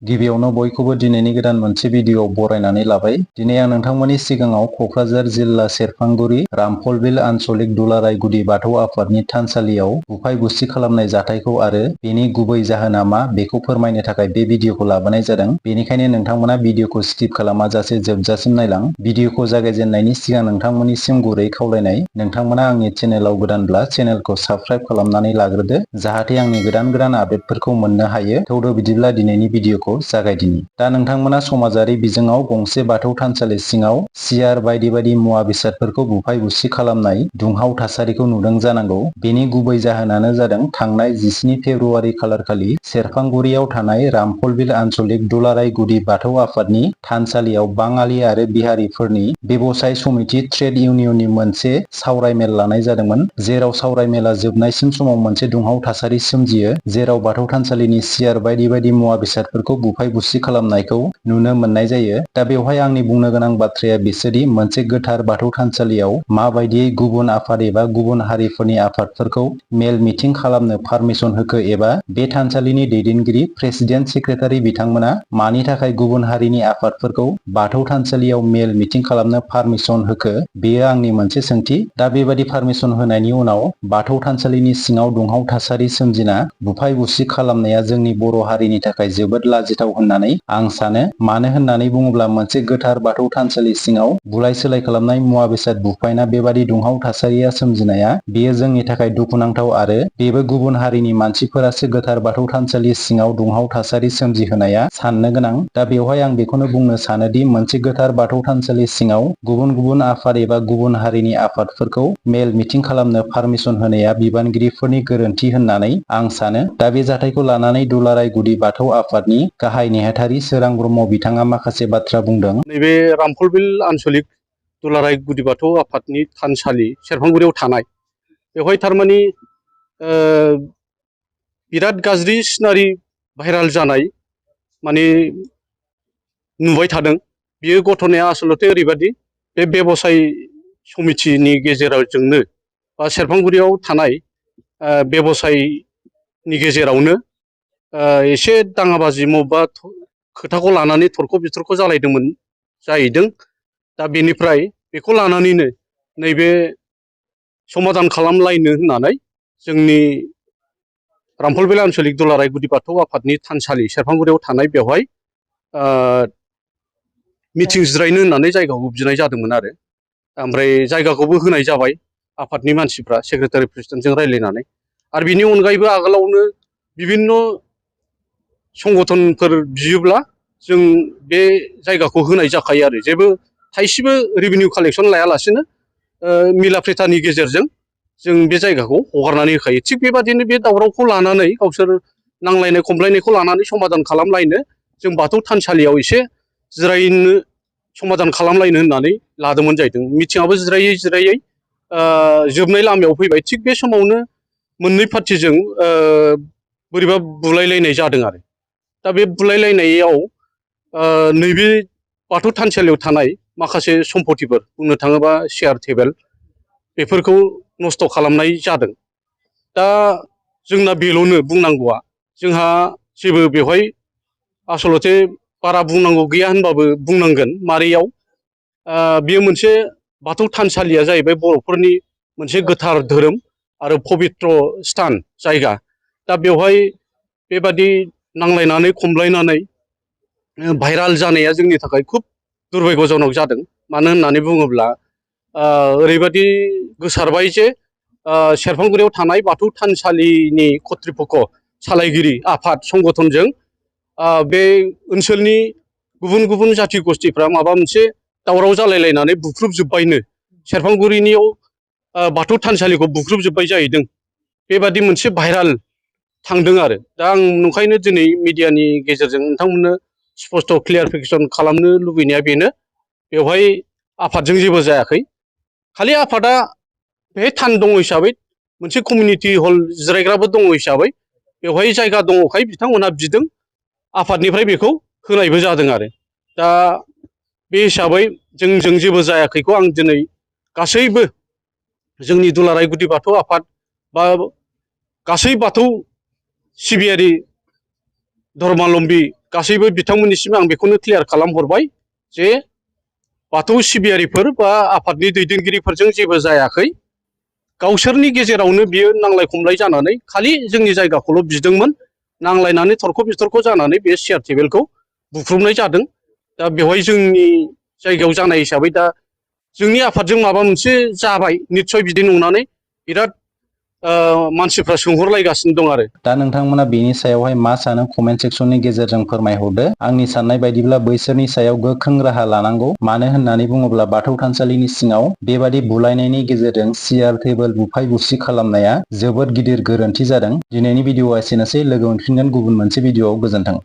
गिबियावनो बयखौबो दिनैनि गोदान मोनसे भिडिअ बरायनानै लाबाय। दिनै आं नोंथांमोननि सिगाङाव क'क्राझार जिल्ला सेरफांगुरि रामफलबिल आनसलिक दुलाराय गुदि बाथौ आफादनि थानसालियाव बुफाय बुसि खालामनाय जाथायखौ आरो बेनि गुबै जाहोना मा बेखौ फोरमायनो थाखाय बे भिडिअखौ लाबोनाय जादों। बेनिखायनो नोंथांमोना भिडिअखौ स्किप खालामाजासे जोबजासिम नायलां। भिडिअखौ जागायजेननायनि सिगां नोंथांमोननिसिम गुरै खावलायनाय, नोंथांमोना आंनि चेनेलाव गोदानब्ला चेनेलखौ साबस्क्राइब खालामनानै लाग्रोदो, जाहाथे आंनि गोदान आपडेटफोरखौ मोननो हायो। थौदो बिदिब्ला दिनैनि भिडिअखौ जागायदिनि। दा नोंथांमोना समाजारि बिजोङाव गंसे बाथौ थानसालि सिङाव सियार बायदि मुवा बेसादफोरखौ बुफाय बुसि खालामनाय दुंहाव थासारिखौ नुदों जानांगौ। बेनि गुबै जाहोनानो जादों थांनाय 17 फेब्रुआरि खालारखालि सेरफांगुरियाव थानाय रामफलबिल आनसलिक दुलाराय गुदि बाथौ आफादनि थानसालियाव बाङालि आरो बिहारिफोरनि बेबसाय समिति ट्रेड इउनियननि मोनसे सावरायमेल लानाय जादोंमोन, जेराव सावरायमेला जोबनायसिम समाव मोनसे दुंहाव थासारि सोमजियो, जेराव बाथौ थानसालिनि सियार बायदि मुवा बेसादफोरखौ बुफाय बुसि खालामनायखौ नुनो मोननाय जायो। दा बेवहाय आंनि बुंनो गोनां बाथ्राया बिसोरदि मोनसे गोथार बाथौ थानसालियाव माबायदियै गुबुन आफाद एबा गुबुन हारिफोरनि आफादफोरखौ मेल मिटिं खालामनो पारमिसन होखो, एबा बे थानसालिनि दैदेनगिरि प्रेसिडेन्ट सेक्रेटारि बिथांमोना मानि थाखाय गुबुन हारिनि आफादफोरखौ बाथौ थानसालियाव मेल मिटिं खालामनो पारमिसन होखो, बेयो आंनि मोनसे सोंथि। दा बेबादि पारमिसन होनायनि उनाव बाथौ थानसालिनि सिङाव दुंहाव थासारि सोमजिना बुफाय बुसि खालामनाया जोंनि बर' हारिनि थाखाय जोबोद लाजिथाव होननानै आं सानो। मानो होननानै बुङोब्ला मोनसे गोथार बाथौ थानसालि सिङाव बुलाय सोलाय खालामनाय मुवा बेसाद बुफायना बेबादि दुंहाव थासारिया सोमजिनाया बेयो जोंनि थाखाय दुखुनांथाव, आरो बेबो गुबुन हारिनि मानसिफोरासो गोथार बाथौ थानसालि सिङाव दुंहाव थासारि सोमजिहोनाया साननो गोनां। दा बेवहाय आं बेखौनो बुंनो सानोदि मोनसे गोथार बाथौ थानसालि सिङाव गुबुन आफाद एबा गुबुन हारिनि आफादफोरखौ मेल मिटिं खालामनो पारमिसन होनाया बिबानगिरिफोरनि गोरोन्थि होननानै आं सानो। दा बे जाथायखौ लानानै दुलाराय गुदि बाथौ आफादनि गाहाय नेहाथारि सोरां ब्रह्म बिथाङा माखासे बाथ्रा बुंदों। नैबे रामफलबिल आनसलिक दुलाराय गुदि बाथौ आफादनि थानसालि सेरफांगुरियाव थानाय, बेवहाय थारमानि बिराद गाज्रि सिनारि भाइराल जानाय माने नुबाय थादों। बियो घटनाया आसलते ओरैबादि, बे बेबसाय समितिनि गेजेरजोंनो बा सेरफांगुरियाव थानाय बेबसायनि गेजेरावनो एसे दाङाबाजि मबेबा खोथाखौ लानानै थरख' बिथरख' जालायदोंमोन जाहैदों। दा बेनिफ्राय बेखौ लानानैनो नैबे समाधान खालामलायनो होननानै जोंनि रामफलबिल आनसलिक दुलाराय गुदि बाथौ आफादनि थानसालि सेरफांगुरियाव थानाय बेवहाय मिटिं जिरायनो होननानै जायगाखौ बिनाय जादोंमोन आरो। ओमफ्राय जायगाखौबो होनाय जाबाय आफादनि मानसिफ्रा सेक्रेटारि प्रेसिडेन्टजों रायज्लायनानै। आरो बिनि अनगायैबो आगोलावनो बिभिन्न संगठनफोर बियोब्ला जों बे जायगाखौ होनाय जाखायो आरो, जेबो थाइसेबो रेभिनिउ कालेक्सन लायालासेनो मिला प्रेथानि गेजेरजों जों बे जायगाखौ हगारनानै होखायो। थिग बेबादिनो बे दावरावखौ लानानै, गावसोर नांलायनाय खमलायनायखौ लानानै समाधान खालामलायनो जों बाथौ थानसालियाव एसे जिरायनो समाधान खालामलायनो होननानै लादोंमोन जाहैदों। मिटिंआबो जिरायै जोबनाय लामायाव फैबाय। थिग बे समावनो मोननै पार्टिजों बोरैबा बुलायलायनाय जादों आरो। दा बे बुलायलायनायाव नैबे बाथौ थानसालियाव थानाय माखासे सम्पतिफोर, बुंनो थाङोबा चेयार टेबोल, बेफोरखौ नस्थ' खालामनाय जादों। दा जोंना बेल'नो बुंनांगौआ, जोंहा जेबो बेवहाय आसलते बारा बुंनांगौ गैया होनबाबो बुंनांगोन। मारैयाव बेयो मोनसे बाथौ थानसालिया जाहैबाय बर'फोरनि मोनसे गोथार धोरोम आरो पबित्र स्थान जायगा। दा बेवहाय बेबादि नांलायनानै खमलायनानै भाइराल जानाया जोंनि थाखाय खुब दुर्भाग्यजनक जादों। मानो होननानै बुङोब्ला ओरैबादि गोसारबाय जे सेरफांगुरियाव थानाय बाथौ थानसालिनि कत्रिपक्ष, सालायगिरि आफाद संगठनजों बे ओनसोलनि गुबुन जाथि गस्थिफ्रा माबा मोनसे दावराव जालायलायनानै बुख्रुबजोब्बायनो, सेरफांगुरिनियाव बाथौ थानसालिखौ बुख्रुबजोब्बाय जाहैदों। बेबादि मोनसे भाइराल थांदों आरो। दा आं नंखायनो दिनै मिडियानि गेजेरजों नोंथांमोननो स्पस्ट' क्लियारिफिकेसन खालामनो लुबैनाया बेनो, बेवहाय आफादजों जेबो जायाखै। खालि आफादा बेहाय थान दङ हिसाबै, मोनसे कमिउनिटि हल जिरायग्राबो दङ हिसाबै बेवहाय जायगा दङखाय बिथांमोनहा बिदों, आफादनिफ्राय बेखौ होनायबो जादों आरो। दा बे हिसाबै जोंजों जेबो जायाखैखौ आं दिनै गासैबो जोंनि दुलाराय गुदि बाथौ आफाद बा गासै बाथौ सिबियारि धर्मालम्बी गासैबो बिथांमोननिसिम आं बेखौनो क्लियार खालामहरबाय जे बाथौ सिबियारिफोर बा आफादनि दैदेनगिरिफोरजों जेबो जायाखै। गावसोरनि गेजेरावनो बियो नांलाय खमलाय जानानै खालि जोंनि जायगाखौल' बिदोंमोन। नांलायनानै थरख' बिथरख' जानानै बे सियार टेबोलखौ बुख्रुबनाय जादों। दा बेवहाय जोंनि जायगायाव जानाय हिसाबै दा जोंनि आफादजों माबा मोनसे जाबाय निस्सय बिदि नंनानै बिराद मानसिफ्रा सोंहरलायगासिनो दं आरो। दा नोंथांमोना बेनि सायावहाय मा सानो कमेन्ट सेक्सननि गेजेरजों फोरमायहरदो। आंनि साननाय बायदिब्ला बैसोरनि सायाव गोख्रों राहा लानांगौ। मानो होननानै बुङोब्ला बाथौ थानसालिनि सिङाव बेबादि बुलायनायनि गेजेरजों सियार टेबोल बुफाय बुसि खालामनाया जोबोद गिदिर गोरोन्थि जादों। दिनैनि भिडिअ'आ एसेनोसै, लोगो मोनफिनगोन गुबुन मोनसे भिडिअ'आव। गोजोन्थों।